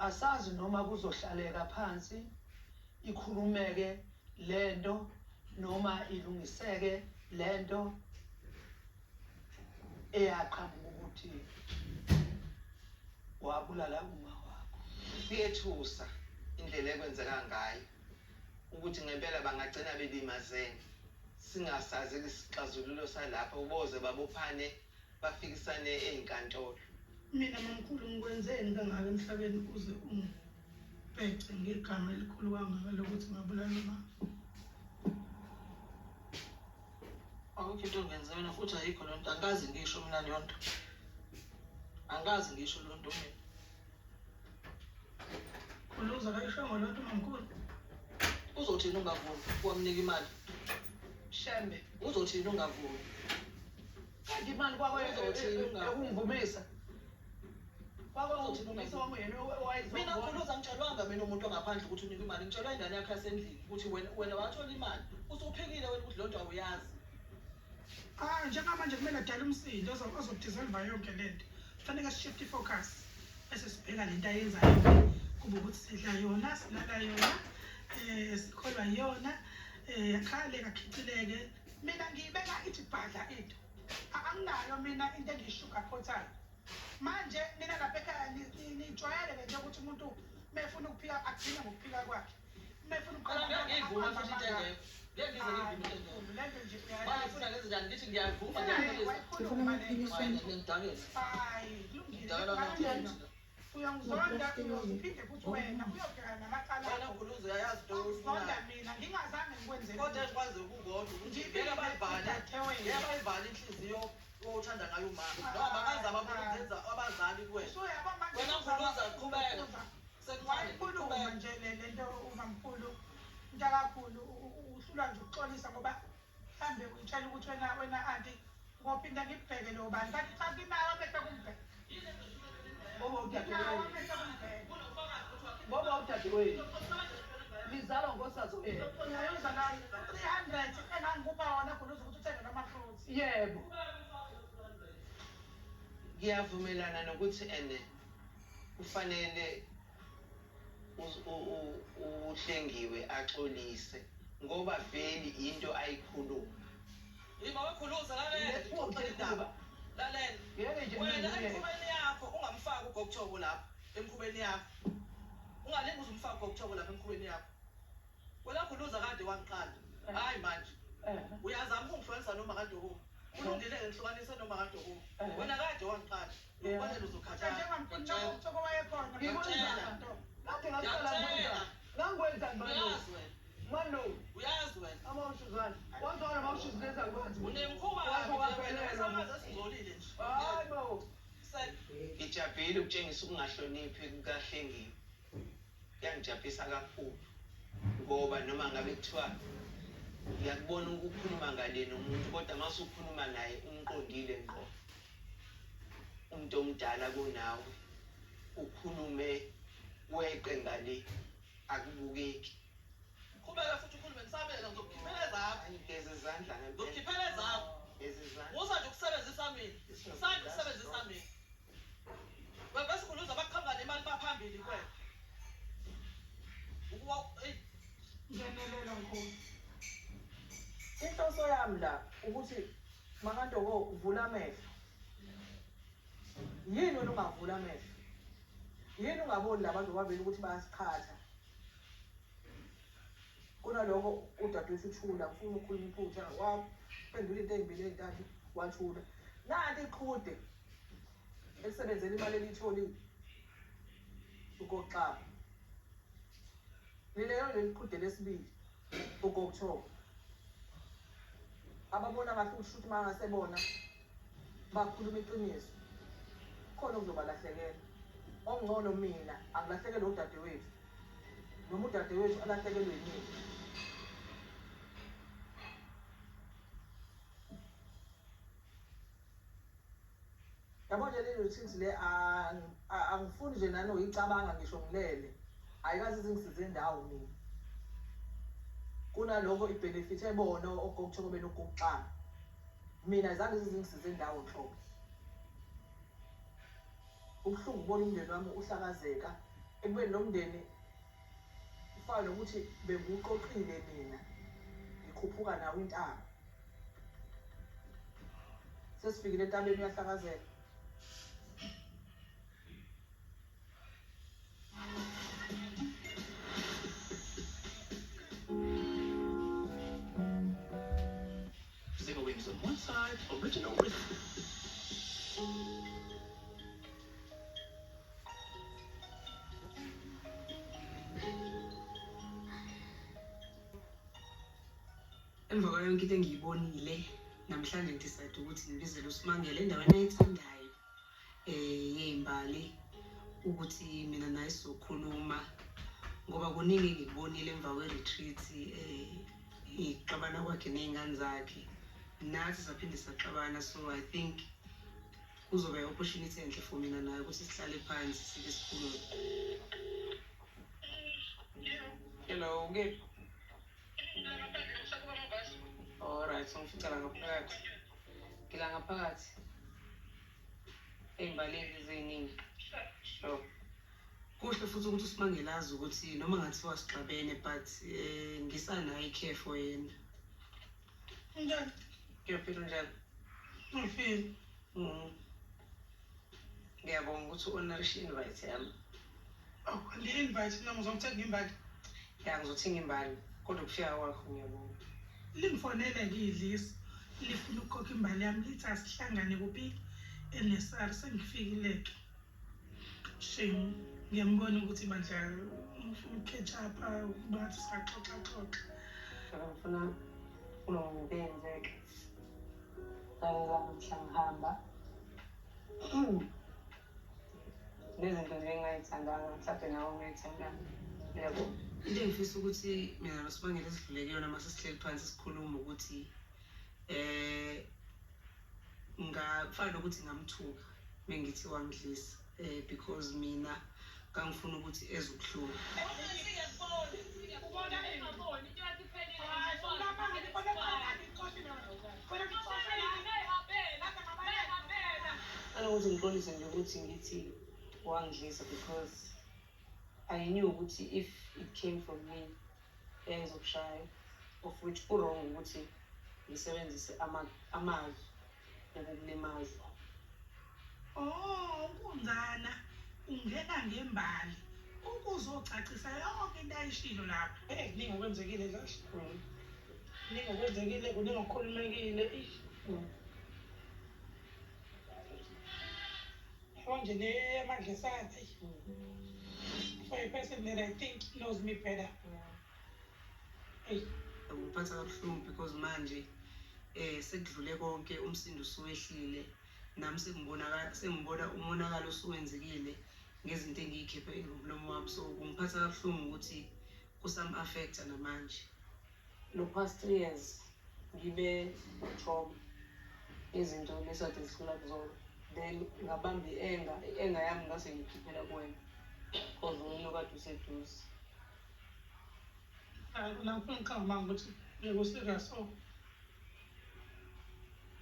Asazi noma kuzohlaleka phansi ikhulumeke lento noma ilungiseke lento eyaqhamuka ukuthi wabulala uma wakho. Kuyethusa indlela ekwenzeka ngayo ukuthi ngempela bangagcina belimazene singasazi isixazululo salapho boze babophane bafikisane ezinkantolo. Mina mamkhulu ngikwenzeni kangaka emhlabeni uze ungibhece ngegama elikhulu kangaka lokuthi ngabulala umama? Akukho into ongenze yona futhi ayikho loo nto angikaze ngisho mina leyo nto. Angikaze ngisho leyo nto mina. Khuluza kayishongo loo nto mamkhulu. Uzothini ungavumi wamnika imali? Shembe. Uzothini ungavumi? Kanti imali kwakho Uzothini ungavumi? ekungivumisa. Kwakho ungivumisa wanguyena owayezobona. Mina Khuluza ngitshelwanga mina umuntu ongaphandle ukuthi unikwe imali ngitshelwa ingane yakho yasendlini ukuthi wena wena wathola imali usuphikile wena ukuthi lonto awuyazi. Ah njengamanje kumele adale umsindo ozodissolva yonke lento. Kufanele sishift ifocus bese sibheka lento ayenzayo kube ukuthi sidla yona silala yona eh sikholwa yona eh akhale kakhicileke mina ngiyibeka ithi bhadla into anginayo mina into engiyishugakhothayo manje mina lapha ekhaya nijwayele le nto yokuthi umuntu mefuna ukuphika agcine ngokuphika kwakhe mefuna Phela ngeke ngiyivuma futhi into engekho. Ngeke ngize ngiyivuma into engekho. Le nto nje Bayifuna ngenze njani ngithi ngiyavuma uyayazi ngiyaxolisa. wayikhuluma le nto Hayi ngidakela. hayi kulungile Ngidakela Ngakutshela. Uyangizonda uyophinde futhi wena uyobhekana namacala Wena akho. Khuluza uyayazi into Uyangizonda oyifunayo. mina ngingazange ngikwenzele Kodwa engikwazi ukukodwa ukuthi ngeke bayivale, ngeke bayivale inhliziyo othanda ngayo umama. Noma bangazama bona ukuzenza abazali kuwena. Usuyabo manje Wena Khuluza qhubeka. Sekuncane wayikhuluma qhubeka. nje le lento umamkhulu mntakakhulu uhlulwa nje ukuxolisa ngoba mhlambe uyitshela ukuthi wena wena anti ngophinda ngikubheke lo bani kanti cha kinawo amehlo kumbheka Ngoba kinawo udadewenu. amehlo kumbheka Ngoba udadewenu. Nizalwa ngosazi oyedwa. uyayozwa la 300 engangikupha wona khuluza ukuthi uthenge nama-fruits Yebo. Ngiyavumelana nokuthi ene kufanele uHlengiwe axolise ngoba vele into ayikhuluma. Yima wekhuluza lalela ngixoxele indaba. Lalela. Ngeke nje Wena mina ngiyeke. emkhubeni yakho ungamfaki uGokuthobo lapho emkhubeni yakho. Ungalingi uze umfake uGokuthobo lapho emkhubeni yakho. Wena Khuluza kade wangiqala. Hayi manje. Uyazama ukungihlukanisa noma kaDokomo. Kulungile-ke ngihlukanise noma kaDokomo. Wena kade wangiqala. Ngikubalele uzokhathala. Njengomkhulu Ngiyakutshela. nakho wayekhona. Ngiyakutshela. Kade ngaqala Ngiyakutshela. ngikwenza. Ngangikwenzani manje? Uyazi wena. Mano, Uyazi wena. amawushuzana. Wazwana mawushuzuleza kwazi. Unemkhuba Waze kabi nje wena. waphelelwa. Usamazi esingcolile nje. Hayi bo. Ngijabhile ukutshengisa ukungahloniphi kukaHlengiwe. Kuyangijabhisa kakhulu ngoba noma ngabe kuthiwa ngiyakubona ukukhuluma ngale nomuntu kodwa uma usukhuluma naye umqondile ngqo umuntu omdala kunawe ukhulume weqe ngale akubukeki. Qhubeka futhi ukhulume ngisabela ngizokukhiphela ezakho. Hayi geza izandla ngempela. Ngizokukhiphela ezakho. Geza izandla. Musa nje ukusebenzisa mina. Usanda ukusebenzisa mina. Wena sikhuluza baqhamuka nemali baphambili kuwena. Ukuwa eyi Ngenelela mkhulu. Inhloso yami la ukuthi Makantoko vula amehlo. Yini wena ungavula amehlo? Yini ungaboni labantu bobabili ukuthi bayasiqhatha? Kunaloko udadewethu uthula ngifuna ukukhuluma iphutha waphendula into ey'mbili ey'ntathu wathula. Nanti iqhude elisebenzela imali eliyitholile ugokuxaba. Lilelo leli qhude lesibili uGokuthoba. Ababona kahle ukuthi shuthi mangase bona bakhuluma iqiniso khona okuzobalahlekela. Okungcono mina angilahlekelwe udadewethu noma udadewethu alahlekelwe yimina. Yabo nje le routines le angifuni nje nanoyicabanga ngisho ngilele. Ayikaze izingisize ndawo mina. Kunaloko ibenefit ebona ogokuthoko benokuxana. Mina azange izingisize ndawo nhlobo. Kubuhlungu ukubona umndeni wami uhlakazeka. Ekubeni nomndeni ufana nokuthi bengiwuqoqile mina, ngikhuphuka nawo intaba. Sesifikile entabeni uyahlakazeka. Zero wings on one side, original with. Emva kwayo yonke into engiyibonile namhlanje, ngidecide ukuthi ngibizele uSimangele endaweni ayithandayo yey'mbali, ukuthi mina naye sizokhuluma, ngoba kuningi engikubonile emva kwe-retreat, ixabana kwakhe ney'ngane zakhe, nathi saphinde saxabana. So I think kuzoba i-opportunity enhle for mina naye ukuthi sihlale phansi sike sikhulume. Hello, ukephi? Alright, so ngifica la ngaphakathi, ngila ngaphakathi ey'mbaleni ezey'ningi. Sure. Kuhle futhi ukuthi uSimangele azi ukuthi noma ngathiwa sixabene, but ngisanayo i-care for yena. Njani? Ngiyaphila, njani? Ngifile. Ngiyabonga ukuthi u-honorishe i-invite yami. Oh, le-invite noma uzongithenga imbali? Ya, ngizothenga imbali, kodwa ukufika kwakho ngiyabonga. Lingifonele-ke idliso, lifuna ukukhokha imbali yami, lithi asihlangane kuphi? Enesar. Sengifikile-ke. Shame, ngiyambona ukuthi bandla ufuna uku-catch up, bathi saxoxa xoxa. Phela ngifuna kulo into eyenzeka lalela mhla ngihamba, nezinto nje engingayithandanga, mhlawumbe nawe ungayithandanga, yabo. Into engifisa ukuthi mina noSibangele sidlule kuyona uma sesihleli phansi sikhuluma ukuthi ngafana nokuthi ngamthuka mengithi wangidlisa, because mina ngangifuna ukuthi eze ubuhlungu. Ubona ini? Hayi, ngibona ngixoshile. Nanokuthi ngixolise nje ukuthi ngithi wangidlisa, because I knew ukuthi if it came from me yayizokushaya, of which ku-wrong ukuthi ngisebenzise amazwi ukukulimaza. Oh, uNkunzana ungena ngembali ukuzocacisa yonke into ayishilo lapha. Eh, kuningi okwenzekile kahle. Kuningi okwenzekile, kuningi okukhulumekile. Eish. Yabo nje le yamadlesana, eish. For a person that I think knows me better. Eish. Kungiphatha kabuhlungu because manje sekudlule konke, umsindo usuwehlile, nami sengibona umonakalo osuwenzekile ngezinto engiyikhiphe ngomlomo wami, so kungiphatha kabuhlungu ukuthi kusam-affect-a namanje. Lo past 3 years ngibe trauma, izinto lesade zidlula kuzona, then ngabamba i-anger, i-anger yami ngase ngiyikhiphela kuwena cause wena okade useduze. Hayi, mina ngifuna ngiqamba ukuthi beku-serious or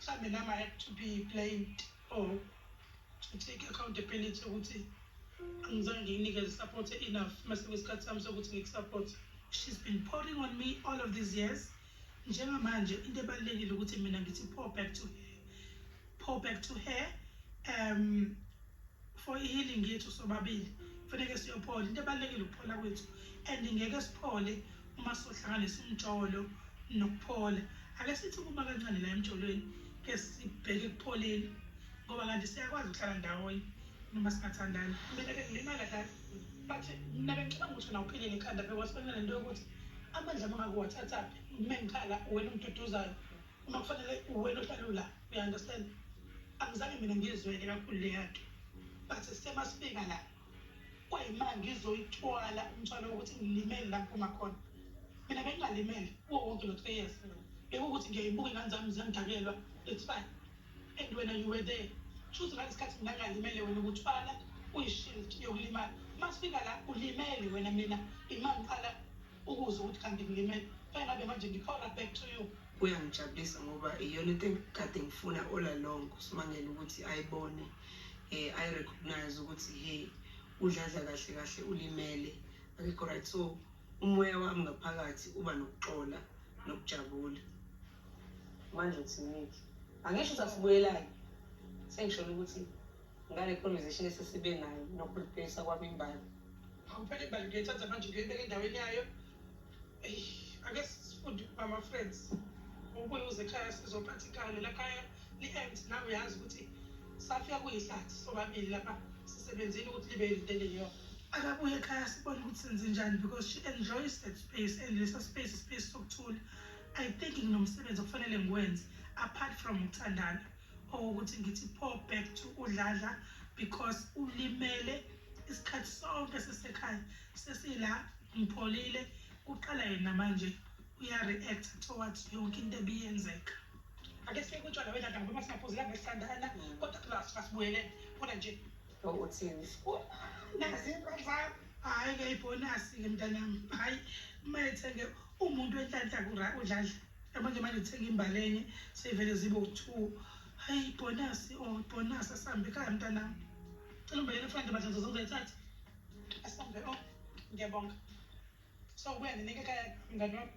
mhlawumbe nami I have to be blamed or to take accountability ukuthi angizange ngiyinikeze support enough mase kwisikhathi sami sokuthi ngikusupport. She's been pouring on me all of these years. Njengamanje into ebalulekile ukuthi mina ngithi pour back to her, pour back to her for i-healing yethu sobabili. Kufaneke siyophola, into ebalulekile ukuphola kwethu, and ngeke siphole uma sohlanganisa umjolo nokuphola. Ake sithi kuma kancane la emjolweni, ke sibheke ekupholeni, ngoba kanti siyakwazi ukuhlala ndawonye noma singathandani. Mina-ke ngilimala dlala, but mina bengicabanga ukuthi wena uphilile ekhanda, because fanele nento yokuthi amandla uma ngabe uwathathaphi uma ngikhala wena ungiduduzayo, uma kufanele wena ohlala ula, uya-understand? Angizange mina ngiyizwele kakhulu leya nto, but semasifika la kwayima ngizoyithwala umthwalo wokuthi ngilimele la ngiphuma khona. Mina bengingalimele kuwo wonke lo 3 years, bekuwukuthi ngiyayibuka iy'ngane zami ziyangidakelwa, it's fine, and wena you were there. Shuthi ngalesi sikhathi mina ngingalimele, wena ukuthwala uyi-shield yokulimala. Uma sifika la ulimele wena, mina ima ngiqala ukuzwa ukuthi kanti ngilimele, fanele ngabe manje ngi-pour back to you. Kuyangijabulisa ngoba iyona into engikade ngifuna all along, uSimangele ukuthi ayibone, ayi-recognize ukuthi hey, uDladla kahle kahle ulimele, akekho right. So umoya wami ngaphakathi uba nokuxola nokujabula. Manje uthini-ke? Angisho ukuthi asibuyelane, sengisholo ukuthi ngale conversation esesibe nayo noku-replace kwami imbali. Awuphela imbali ngiyayithatha manje ngiyoyibeka endaweni yayo. Eyi, ake sifunde ukuba ama-friends. Ubuye uze ekhaya sizophatha ikhaya, lela khaya li-empty, nawe uyazi ukuthi safika kuyihlathi sobabili lapha sisebenzile ukuthi libe yinto eliyiyona. Akabuye ekhaya sibone ukuthi senze njani because she enjoys that space and lesa space space sokuthula. I think nginomsebenzi okufanele ngiwenze apart from ukuthandana, owokuthi ngithi pour back to uDladla because ulimele isikhathi sonke sisekhaya, sesila ngipholile, kuqala yena manje uya-react towards yonke into ebiyenzeka. Ake sifike kutshwala weDladla ngoba singaphuzelanga esithandana, kodwa kula sibuyelene kodwa nje. Oh, uthini? Nazi iy'mpahla zami. Hhayi-ke ibhonasi-ke mntanami, hhayi uma ethenge umuntu wenhlanhla uDladla, yabo manje uthenga imbali enye seyivele zibe u-two. Hhayi ibhonasi, oh ibhonasi, asihambe ekhaya mntanami. Cela ungibekele efront bandla ngizoyithatha. Asihambe, oh ngiyabonga. So ubuya nini ekhaya mngani wami?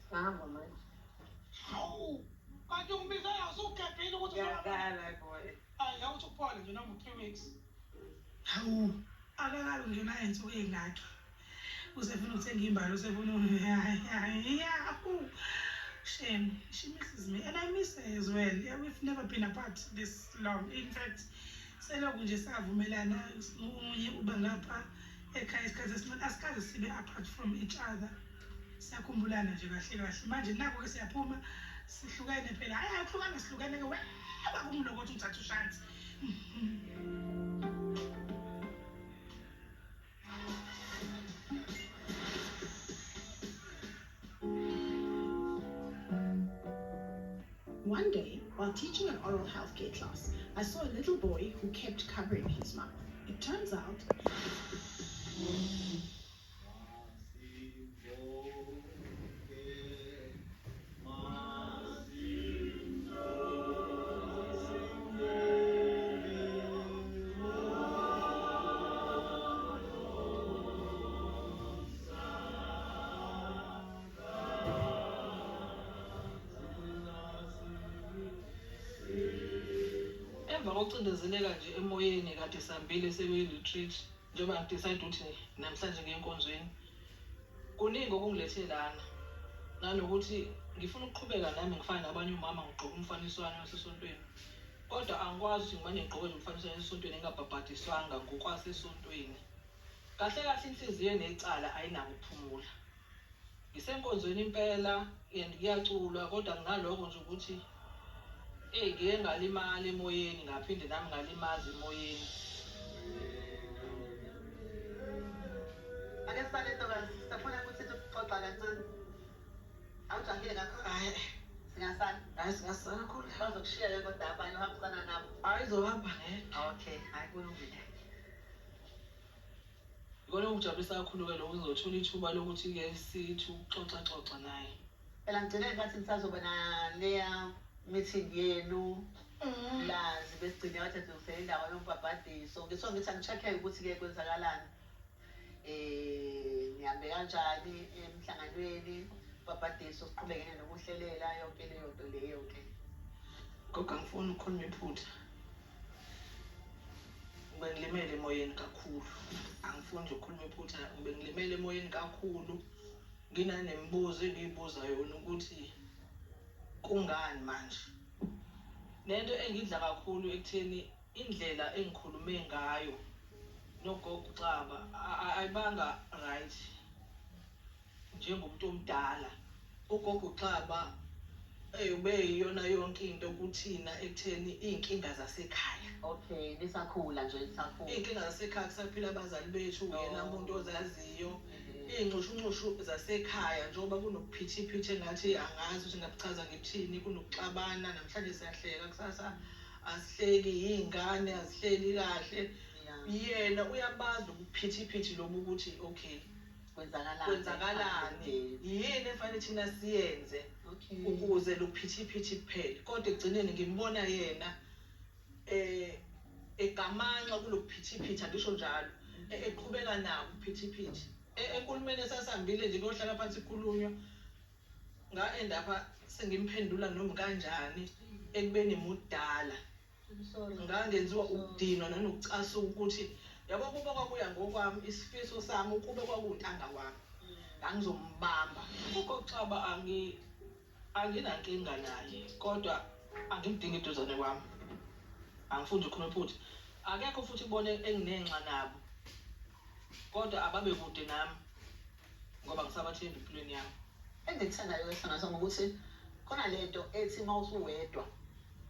Singahamba manje. Hawu, kanti ungibizela usugebhile ukuthi Ngiyakala boy. Hayi, awuthi ukuphole nje noma u-3 weeks. Hawu, akakabi ngena iy'nsuku ey'ngaki. Usefuna ukuthenga imbali, usefuna yahu. Shame, she misses me and I miss her as well. Yeah, we've never been apart this long. In fact, selokhu nje savumelana omunye uba ngapha ekhaya isikhathi esincane, asikaze sibe apart from each other. Siyakhumbulana nje kahle kahle. Manje nakho-ke siyaphuma sihlukene phela. Hhayi, akuhlukana sihlukene-ke weba kumlokothi uthatha ushansi. One day, while teaching an oral healthcare class, I saw a little boy who kept covering his mouth. It turns out Emva kokucindezeleka nje emoyeni kade sihambile sekuyi-retreat, njengoba ngi-decide ukuthi namhlanje ngiye enkonzweni, kuningi okungilethe lana, nanokuthi ngifuna ukuqhubeka nami ngifane nabanye omama ngigqoke umfaniswano wasesontweni, kodwa angikwazi ukuthi ngimane ngigqoke nje umfaniswano wasesontweni ngingabhabhadiswanga ngokwasesontweni. Kahle kahle inhliziyo enecala ayinako ukuphumula. Ngisenkonzweni impela and kuyaculwa, kodwa nginaloko nje ukuthi eyi ngike ngalimala emoyeni, ngaphinde nami ngalimaza emoyeni. Ake sibale ntokazi, sisafuna ukuthi sixoxa kancane. Awujahile kakhulu. Hhayi. Singasala. Hhayi, singasala kakhulu. Bazokushiya-ke kodwa abanye uhambisana nabo. Hhayi, izohamba ngedwa. Okay, hhayi kulungile. Ikona okungijabulisa kakhulu-ke lokhu, ngizothola ithuba lokuthi-ke sithi ukuxoxaxoxa naye. Phela ngigcine ngathi nisazoba naleya meeting yenu. Lazi besigcine wathi silungisele indawo yombhabhadiso. Ngisho ngithi angi-check-e ukuthi-ke kwenzakalani. Nihambe kanjani emhlanganweni, ubhabhadiso siqhubekene nokuhlelela yonke leyo nto leyo-ke. Gogo, angifuni ukukhuluma iphutha. Bengilimele emoyeni kakhulu. Angifuni nje ukukhuluma iphutha, bengilimele emoyeni kakhulu. Nginanemibuzo engiyibuza yona ukuthi kungani manje. Lento engidla kakhulu ekutheni indlela engikhulume ngayo nogogo uXaba ayibanga right njengomuntu omdala. Ugogo uXaba ube yiyona yonke into kuthina ekutheni iy'nkinga zasekhaya. Okay, nisakhula nje, nisakhula. Iy'nkinga zasekhaya kusaphila abazali bethu, uyena muntu ozaziyo. Iy'nxushunxushu zasekhaya njengoba kunokuphithiphithi engathi angazi ukuthi ngabuchaza ngithini, kunokuxabana, namhlanje siyahleka, kusasa asihleki, iy'ngane azihleli kahle. Yena uyabazi ukuphithiphithi lobu ukuthi okay, Kwenzakalani? Kwenzakalani? Yini efanele thina siyenze ukuze lo phithiphithi kuphele? Kodwa ekugcineni ngimbona yena Egamanxa kulokuphithiphithi, angisho njalo, eqhubeka nako ukuphithiphithi. Enkulumeni esasihambile nje kuyohlala phansi kukhulunywa, nga-end up sengimphendula noma kanjani ekubeni mudala. Ngangenziwa ukudinwa nanokucasuka ukuthi yabo kuba kwakuya ngokwami isifiso sami ukube kwakuwuntanga wami ngangizombamba. UGogo anginankinga naye, kodwa angimdingi eduzane kwami, angifuni nje ukukhuluma phutha. Akekho futhi kubona enginenxa nabo, kodwa ababe kude nami ngoba ngisabathemba empilweni yami. Engikuthandayo-ke sona sami ukuthi khona lento ethi uma usuwedwa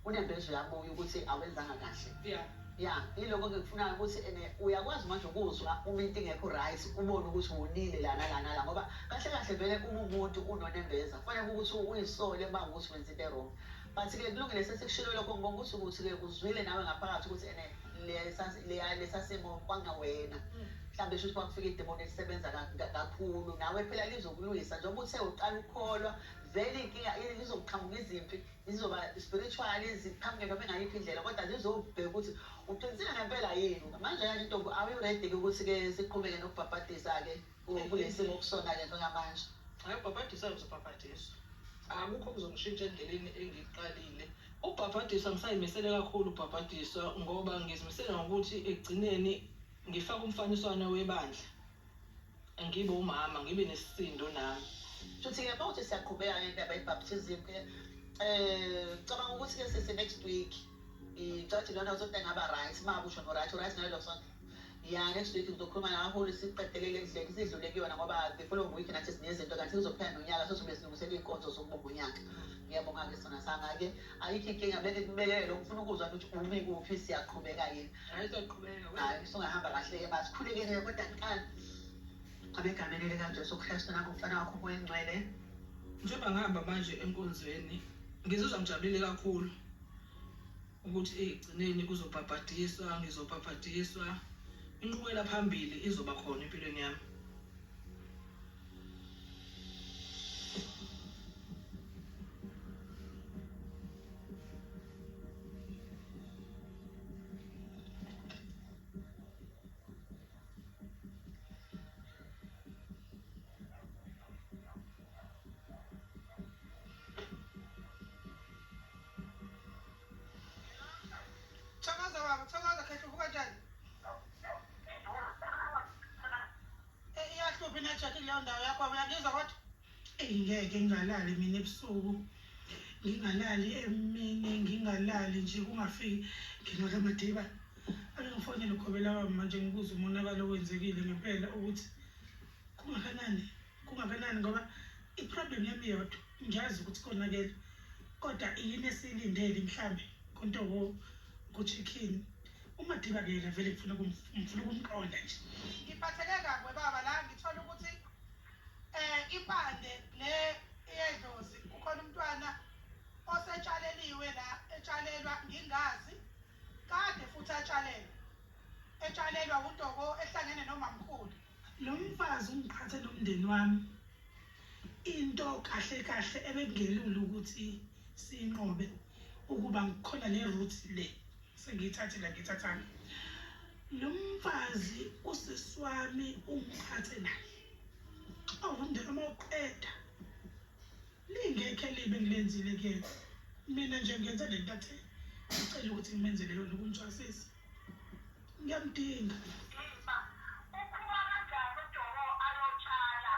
unembeza uyabuya ukuthi awenzanga kahle. Ya, yiloko engikufunayo ukuthi ene uyakwazi manje ukuzwa uma into ingekho right, ubone ukuthi wonile lana lana la, ngoba kahle kahle vele uma umuntu unonembeza kufanele ukuthi uyisole uma ukuthi wenza into e-wrong. But-ke kulungile sesikushilo lokho, ngibonga ukuthi ukuthi-ke uzwile nawe ngaphakathi ukuthi ene lesa simo kwangawena. Mhlawumbe shuthi kwakufika idemoni elisebenza kakhulu nawe, phela lizokulwisa njengoba uthe uqala ukukholwa, vele inkinga lizoqhamuka, izimpi zizoba spiritual, ziqhamuke noma engayiphi indlela, kodwa zizobheka ukuthi uqinisile ngempela yini. Manje kanje intombi, awuyi-ready-ke ukuthi-ke siqhubeke nokubhabhadisa-ke kule simo okusona-ke njengamanje? Hayi, ubhabhadiswa ngizobhabhadiswa, akukho okuzongishintsha endleleni engiyiqalile. Ubhabhadiswa ngisayimisele kakhulu ubhabhadiswa, ngoba ngizimisele ngokuthi ekugcineni ngifake umfaniswano webandla, ngibe umama, ngibe nesisindo nami. Shuthi-ke uma uthi siyaqhubeka ngendaba ye-baptism-ke, cabanga ukuthi-ke sisi next week ngicabanga lona sonto engaba right, uma kusho no-right, u-right ngalelo sonto. Ya, next week ngizokhuluma nabaholi siqedelele endleleni sidlule kuyona, ngoba the following week nathi sinezinto, kanti kuzophela nonyaka sozobe silungisela iy'nkonzo zokubonga unyaka. Ngiyabonga-ke sona sanga-ke, ayikho inkinga, beke kubekele ngifuna ukuzwa ukuthi umi kuphi, siyaqhubeka yini? Hayi, siyaqhubeka. Hayi, sungahamba kahle-ke, masikhulekeni-ke kodwa kuqala. Abegameni likaJesu Kristu nakumfana wakho uMoya oNgcwele. Njengoba ngihamba manje enkonzweni, ngizizwa ngijabulile kakhulu ukuthi ekugcineni kuzobhabhadiswa, ngizobhabhadiswa, inqubekela phambili izoba khona empilweni yami. Thokoza baba, thokoza khehla, uvuka njani? Iyahlupha inetwork kuleyo ndawo yakho, uyangizwa kodwa? Eyi, ngeke ngingalali mina ebusuku, ngingalali emini, ngingalali nje kungafiki ngenxa kaMadiba. Ake ngifonele ugobela wami manje ngikuze umonakalo owenzekile ngempela ukuthi kungakanani, kungakanani, ngoba i-problem yami iyodwa, ngiyazi ukuthi konakele, kodwa yini esiyilindele mhlambe kontoko ku-chicken. UMadiba-ke yena vele ngifuna ngifuna ukumqonda nje. Ngiphatheke kabi baba la, ngithola ukuthi impande le eyedlozi, kukhona umntwana osetshaleliwe la, etshalelwa ngingazi, kade futhi atshalelwa, etshalelwa uNtoko ehlangene nomamkhulu. Lo mfazi ungiqhathe nomndeni wami, into kahle kahle ebekungelula ukuthi siyinqobe ukuba ngikhona le route le sengiyithathile, ngiyithathanga. Lo mfazi usisi wami ungiqhathe naye, awu umndeni uma uqeda lingekho elibi engilenzile kuyena. Mina nje ngenze le nto athe ucela ukuthi ngimenzele yona, ukumthwasisa, ngiyamdinga. Uphuma kanjani uDoko ayotshala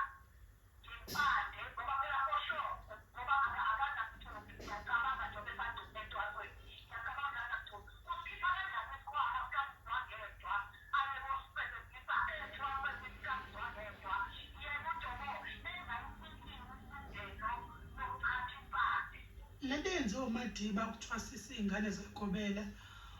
ngempande, ngoba phela osho ngoba akanamthunzi, ngiyacabanga njengoba esagcina entwasweni, ngiyacabanga akanamthunzi. Usikhipha kanjani isikhwama sikaMzwangedwa aye kosebenzisa ethwasweni sikaMzwangedwa, yena uDoko engayifikile ilungelo lokuthatha impande? Le nto eyenziwe uMadiba ukuthwasisa iy'ngane zikagobela,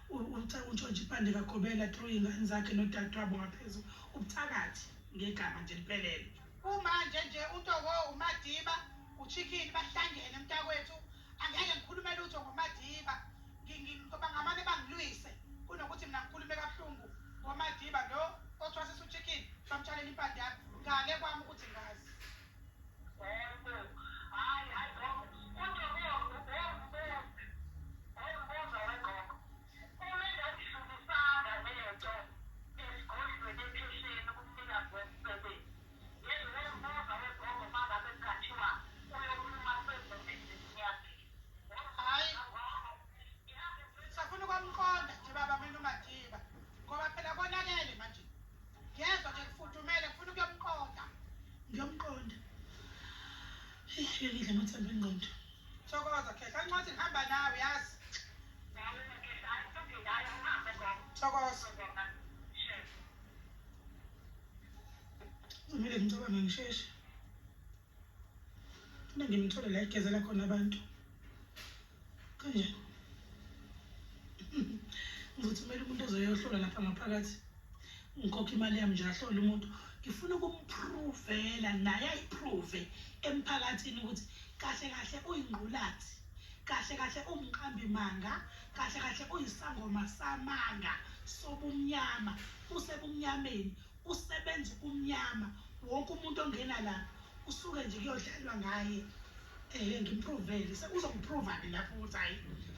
untshontshe impande kagobela through iy'ngane zakhe nodadewabo, ngaphezulu ubuthakathi ngegama nje liphelele. Kumanje nje uNtoko, uMadiba, uChicken bahlangene mntakwethu, angeke ngikhulume lutho ngoMadiba, ngoba ngamane bangilwise kunokuthi mina ngikhulume kabuhlungu ngoMadiba lo othwasisa uChicken, bamtshalela impande yami ngale kwami ukuthi ngazi. Yebo, hhayi hhayi gogo, uNtoko wongibuza, wongibuza wegogo, uma engangidlulisanga. Incwadi ngihamba nawe yazi. Thokoza. Kumele ngicabange ngisheshe. Funa ngimthole la egezela khona abantu. Kanjani? Ngizothumela umuntu ozoyohlola lapha ngaphakathi. Ngikhokhe imali yami nje ahlole umuntu. Ngifuna ukumprovela naye ayiprove emphakathini ukuthi kahle kahle uyingqulathi. Kahle kahle umqambi manga, kahle kahle uyisangoma samanga sobumnyama, usebumnyameni, usebenza ubumnyama. Wonke umuntu ongena lapha usuke nje kuyodlalwa ngaye. Ngimprovele, uzongiprova-ke lapho ukuthi hhayi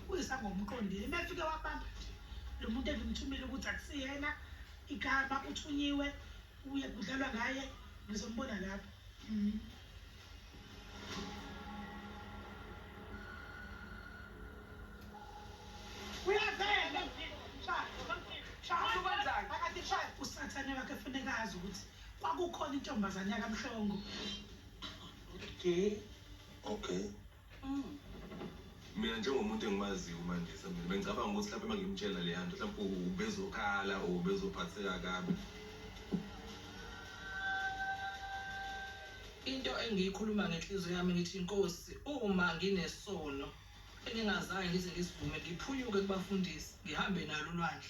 uyisangoma uqondile. Uma efike wabamba nje lo muntu engimthumile ukuthi akusiyena igama uthunyiwe uye kudlalwa ngaye, ngizombona lapho. Uyavela usathane wakhe funeka azi ukuthi kwakukhona intombazane yakaMhlongo. Okay. Okay. Mina njengomuntu engimaziyo uMandisa, mina bengicabanga ukuthi mhlawumbe uma ngimtshela le nto mhlawumbe ubezokhala or ubezophatheka kabi. Into engiyikhuluma ngenhliziyo yami ngithi Nkosi, uma nginesono engingazange ngize ngisivume, ngiphunyuke kubafundisi, ngihambe nalo ulwandle.